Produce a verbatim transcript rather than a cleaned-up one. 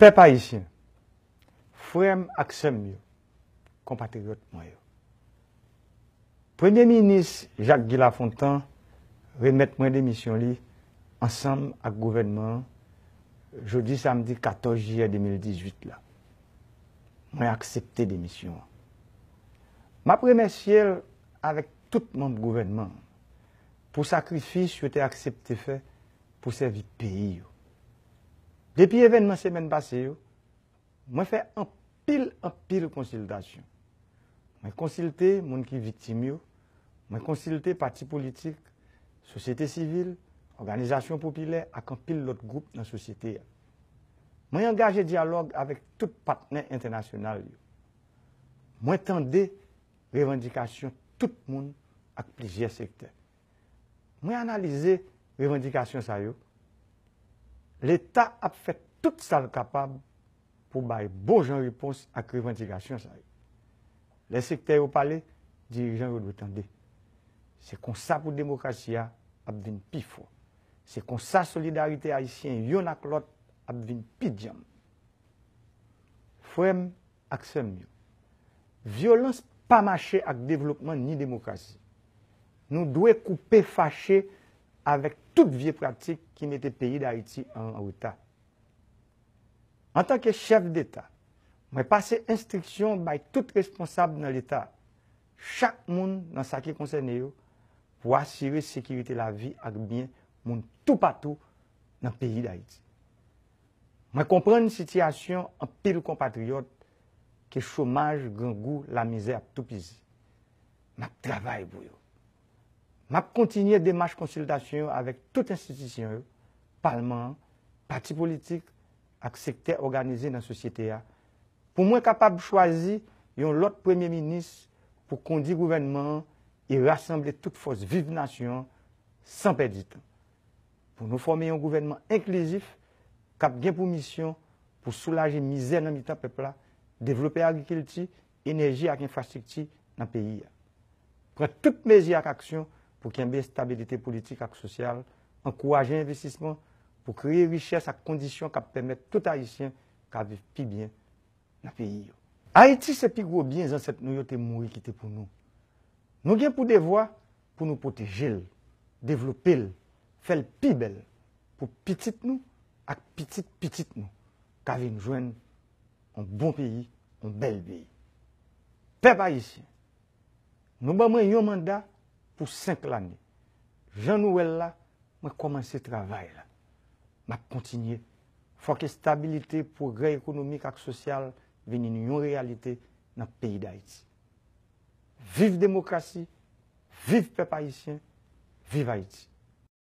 Pèp ayisyen, frè m ak sè m yo, konpatriyòt mwen yo. Premye Minis Jacques Guy Lafontant remèt mwen demisyon li ansanm ak gouvènman an jodi samdi katòz jiyè de mil dizuit la. Mwen aksepte demisyon an. M ap remèsye l avèk tout manm gouvènman an pou sakrifis yo te aksepte fè pou sèvi peyi yo. Depi evènman semèn pase yo, mwen fè anpil, anpil konsiltasyon. Mwen konsilte moun ki viktim yo, mwen konsilte pati politik, sosyete sivil, òganizasyon popilè ak anpil lòt gwoup nan sosyete a. Mwen angaje dyalòg avèk tout patnè entènasyonal yo. Mwen tande revandikasyon tout moun ak plizyè sektè. Mwen analize revandikasyon sa yo. Leta ap fè tout sa l kapab pou bay bon jan repons ak revandikasyon sa yo. Lè sektè yo pale, dirijan yo dwe tande. Se konsa pou demokrasi a ap vin pi fò. Se konsa solidarite ayisyen yonn ak lòt ap vin pi djanm. Frè m ak sè m yo, vyolans pa mache ak devlopman ni demokrasi. Nou dwe koupe fache avèk tout vye pratik ki mete peyi Dayiti an reta. Antanke chèf deta, mwen pase enstriksyon bay tout responsab nan leta, chak moun nan sa ki konsène yo, pou asire sekirite lavi ak byen moun toupatou nan peyi Dayiti. Mwen konprann sitiyasyon anpil konpatriyòt ke chomaj, grangou, lamizè ap toupizi. M ap travay pou yo. M ap kontinye demach konsiltasyon yo avèk tout enstitisyon yo, palman an, pati politik ak sektè òganize nan sosyete a, pou mwen kapab chwazi yon lòt premye minis pou kondi gouvènman an e rasanble tout fòs viv nasyon an san pèdi tan. Pou nou fòme yon gouvènman enklizif k ap gen pou misyon pou soulaje mizè nan mitan pèp la, devlope agrikilti, enèji ak enfrastrikti nan peyi a. Pran tout mezi ak aksyon pou kenbe estabilite politik ak sosyal, ankouraje envestisman pou kreye richès ak kondisyon k ap pèmèt tout Ayisyen ka viv pi byen nan peyi yo. Ayiti se pi gwo byen zansèt nou yo te mouri kite pou nou. Nou gen pou devwa pou nou pwoteje l, devlope l, fè l pi bèl pou pitit nou ak pitit pitit nou ka vin jwenn yon bon peyi, yon bèl peyi. Pèp ayisyen, nou ban mwen yon manda pou senk lane. Jan nou wè l la, mwen kòmanse travay la. M ap kontinye. Fòk estabilite, pwogrè ekonomik ak sosyal vin yon reyalite nan peyi Dayiti. Viv demokrasi, viv pèp ayisyen, viv Ayiti.